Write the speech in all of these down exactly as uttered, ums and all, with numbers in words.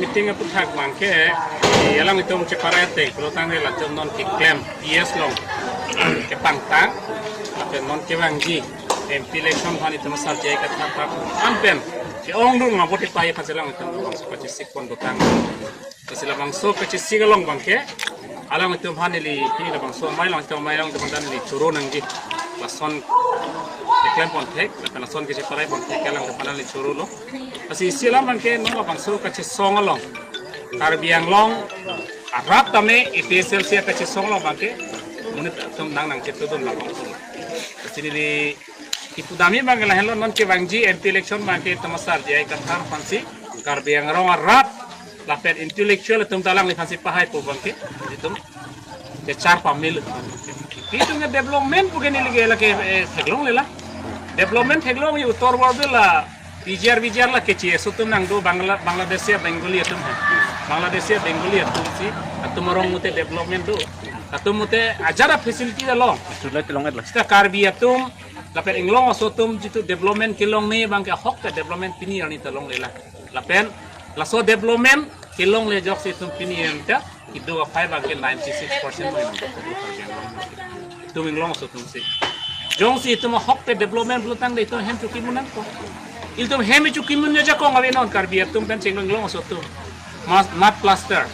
Meeting aphuthak abangke, eh, alanglitum cheparai ateng pulotangte latum non keklem P S along kepangtang, lapen non kevangji M P election aphan itum asar J I Kathar aphan pen ke-ongdung abot ipai aphan si alanglitum labangso kachesik pon dotang. Lasi labangso kachesik along abangke alanglitum aphan neli pini labangso amei along, itum amei along itum aphan neli choro nangji. Lason keklem pon thek, lapen lason kacheparai pon thek ke alanglitum aphan neli chorolo. Lasi isi alam abangke non labangso kachesong along, Karbi Anglong arat tame A P H L C kachesong along abangke monit atum nang nangchetongdun labang. Lasi neli kipudam abangke lahenlo, non kevangji M P election abangke itum asar J I Kathar aphan si Karbi Anglong arat lapen intellectual atum ta alangliphan si pahaipo abangke itum kechar pamil. Itum ke development pu ke neli ke lake, eh, theklonglelang. Development theklongji utor bor la P G R, V G R la keche aso atum nangdo, Bangla, Bangladeshi, Bengali atum he. Bangladeshi, Bengali atum si, atum arong mute development do. Atum mute ajat a-facility along. Sudah tolong et lah. Sita Karbi atum, lapen inglong aso atum jitu development kelongne abangke ahok ta development pini arni ta longlelang. Lapen laso development kelongle ajoksi itum pini arni ta kedo aphai abangke ninety six percent mai. Itum inglong aso atum si. Jongsi itum ahokpet development pulotangte itum hem chokimun nangkok. Itum hem chokimun ajakong ave non Karbi atum pen chenglo inglong aso atum. Mas, mud plaster.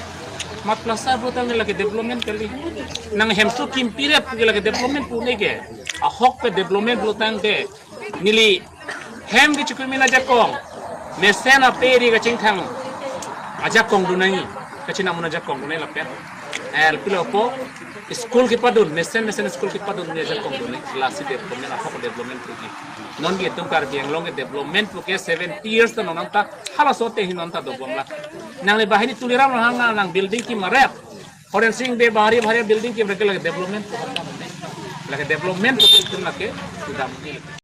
Mud plaster pulotangte lake development kali. Nang hem so kimpiret ke lake development pu neke. Ahokpet development pulotangte neli hem kechokimun ajakong, mesen ape ri kachingthang ajakong do nangji, kachinamun ajakong do nangji lapen. Eh, pilo po, school kepadun, mesen mesen school kepadun ajakong do nangji, lasi development, ahok development puji. Non ke itum Karbi Anglong ke development pu ke seventy years ta non anta, halaso te hin non ta dobomlang. Nangli banghini Tuliram Ronghang nang building kemaret, Horensing Bey bahari bahari building kemaret ke lake development pu, lake development pu itum lake kudam ni.